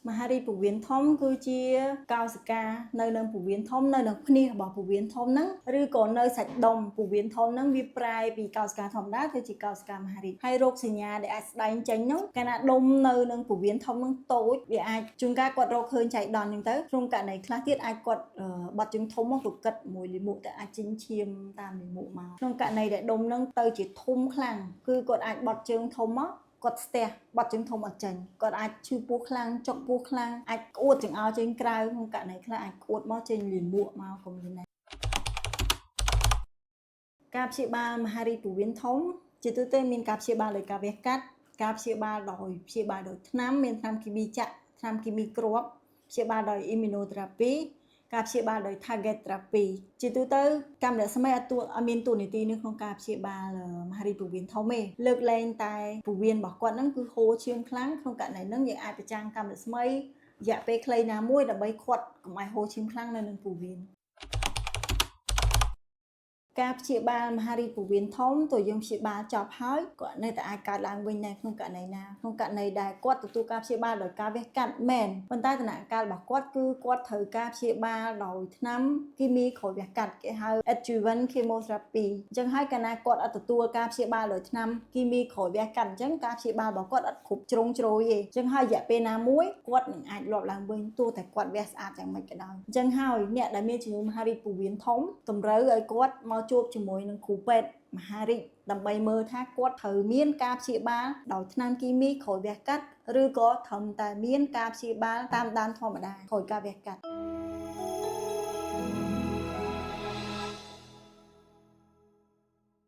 មហារីកពោះវៀនធំគឺជាកោសិកានៅនឹងពោះវៀនធំនៅនឹងភ្នាសរបស់ពោះវៀនធំហ្នឹងឬក៏នៅសាច់ដុំពោះវៀនធំហ្នឹងវាប្រែពីកោសិកាធម្មតាទៅជាកោសិកាមហារីកហើយរោគសញ្ញាដែលអាចស្ដែងចេញហ្នឹងកាលណាដុំនៅនឹងពោះវៀនធំហ្នឹងតូចវាអាចជួនកាលគាត់រកឃើញចៃដន្យហ្នឹងទៅក្នុងករណីខ្លះទៀតអាចគាត់បត់ជើងធំមកក៏គិតមួយលាមកទៅអាចចេញឈាមតាមលាមកមកក្នុងករណីដែលដុំហ្នឹងទៅជាធំខ្លាំងគឺគាត់អាចបត់ជើងធំមកគាត់ស្ទះបត់ជើងធំអត់ចេញគាត់អាចឈឺពោះខ្លាំងចុកពោះខ្លាំងអាចក្អួតចង្អោរចេញក្រៅក្នុងករណីខ្លះអាចក្អួតមកចេញលាមកមកក៏មានដែរការព្យាបាលមហារីកពោះវៀនធំជាទូទៅមានការព្យាបាលដោយការវះកាត់ការព្យាបាលដោយព្យាបាលដោយថ្នាំមានថ្នាំគីមីចាក់ថ្នាំគីមីគ្រាប់ព្យាបាលដោយ immunotherapy ការព្យាបាលដោយ target therapy ជាទូទៅកាំរស្មីអត់មានតួនាទីនៅក្នុងការព្យាបាលមហារីកពោះវៀនធំទេលើកលែងតែពោះវៀនរបស់គាត់ហ្នឹងគឺហូរឈាមខ្លាំងក្នុងករណីហ្នឹងយើងអាចប្រចាំងកាំរស្មីរយៈពេលខ្លីណាមួយដើម្បីឃាត់កុំឲ្យហូរឈាមខ្លាំងនៅនឹងពោះវៀនការព្យាបាលមហារីកពោះវៀនធំទោះយើងព្យាបាលចប់ហើយក៏នៅតែអាចកើតឡើងវិញដែរក្នុងករណីណាក្នុងករណីដែលគាត់ទទួលការព្យាបាលដោយការវះកាត់មែនប៉ុន្តែដំណាក់កាលរបស់គាត់គឺគាត់ត្រូវការព្យាបាលដោយថ្នាំគីមីក្រោយវះកាត់គេហៅ adjuvant chemotherapy អញ្ចឹងហើយកាលណាគាត់អត់ទទួលការព្យាបាលដោយថ្នាំគីមីក្រោយវះកាត់អញ្ចឹងការព្យាបាលរបស់គាត់អត់គ្រប់ជ្រុងជ្រោយទេអញ្ចឹងហើយរយៈពេលណាមួយគាត់នឹងអាចលាប់ឡើងវិញទោះតែគាត់វះស្អាតយ៉ាងម៉េចក៏ដោយអញ្ចឹងហើយអ្នកដែលមានជំងឺមហារីកពោះវៀនធំតម្រូវឲ្យគាត់មកជួបជាមួយនឹងគ្រូពេទ្យមហារីកដើម្បីមើលថាគាត់ត្រូវមានការព្យាបាលដោយថ្នាំគីមីក្រោយវះកាត់ឬក៏ត្រឹមតែមានការព្យាបាលតាមដានធម្មតាក្រោយការវះកាត់។